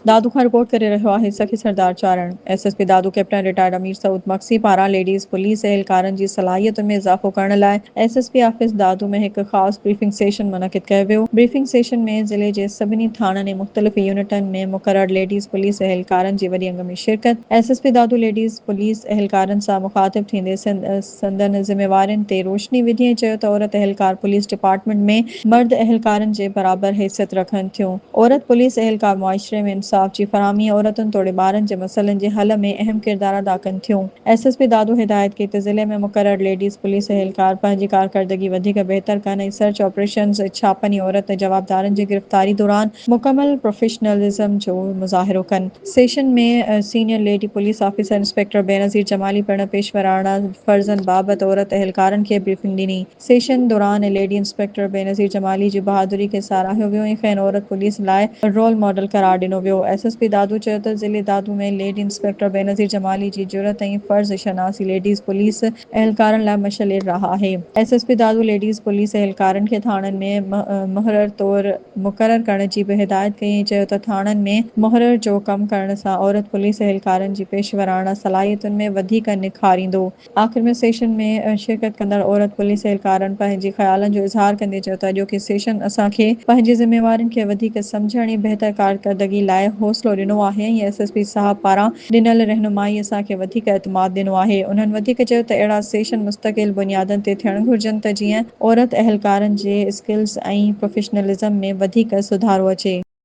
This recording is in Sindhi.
دادو کان رپورٽ ڪري رهيو آهي Sakhi Sardar Charan, S S P Dadu captain retired Amir Saud Magsi پاران ليڊيز پوليس اهلڪارن جي صلاحيتن ۾ اضافو ڪرڻ لاء S S P office Dadu ۾ هڪ خاص بريفنگ سيشن منعقد ڪيو ويو. بريفنگ سيشن ۾ ضلعي جي سڀني ٿاڻن ۽ مختلف يونٽن ۾ مقرر ليڊيز پوليس اهلڪارن جي وڏي انگ ۾ شرڪت، S S P Dadu ladies police اهلڪارن سان مخاطب ٿيندي سندن ذميوارين تي روشني وڌي ۽ چيو ته عورت اهلڪار پوليس ڊپارٽمينٽ ۾ مرد اهلڪارن جي برابر حيثيت رکن ٿيون. عورت پوليس اهلڪار معاشري ۾ انصاف جي فراهمي ۽ عورتن توڙي ٻارن جي مسئلن جي حل ۾ اهم ڪردار ادا ڪن ٿيون. ايس ايس پي دادو هدايت ڪئي ته ضلعي ۾ مقرر ليڊيز پوليس اهلڪار پنهنجي ڪارڪردگي وڌيڪ بهتر ڪن ۽ سرچ آپريشنز، ڇاپن ۽ عورت جوابدارن جي گرفتاري دوران مڪمل پروفيشنلزم جو مظاهرو ڪن. Session ۾ senior lady police officer inspector Benazir Jamali پڻ پيشوراڻا فرضن بابت عورت اهلڪارن کي بريفنگ ڏني. سيشن دوران ليڊي انسپيڪٽر بينظير جمالي جي بهادري کي ساراهيو ويو ۽ کين عورت پوليس لاء رول ماڊل قرار ڏنو ويو. ايس ايس پي دادو چيو ته ضلعي دادو ۾ ليڊي انسپيڪٽر بينظير جمالي جي جرئت ۽ فرض شناسي ليڊيز پوليس اهلڪارن لاء مشعل راهه آهي. S S P Dadu ladies police اهلڪارن کي ٿاڻن ۾ محرر طور مقرر ڪرڻ جي به هدايت ڪئي ۽ چيو ته ٿاڻن ۾ محرر جو ڪم ڪرڻ سان عورت پوليس اهلڪارن جي پيشوراڻا صلاحيتن ۾ وڌيڪ نکار ايندو. آخر ۾ سيشن ۾ شرڪت ڪندڙ عورت پوليس اهلڪارن پنهنجي خيالن جو اظهار ڪندي چيو ته اڄوڪي سيشن اسان کي پنهنجي ذميوارين کي وڌيڪ سمجهڻ ۽ بهتر ڪارڪردگي لاء حوصلو ڏنو آهي ۽ ايس ايس پي صاحب پاران ڏنل رهنمائي اسان کي وڌيڪ اعتماد ڏنو آهي. انهن وڌيڪ چيو ته اهڙا سيشن مستقل بنيادن تي ٿيڻ گهرجن ته جيئن عورت اهلڪارن جي اسڪلز ۽ پروفيشنلزم ۾ وڌيڪ سڌارو اچي.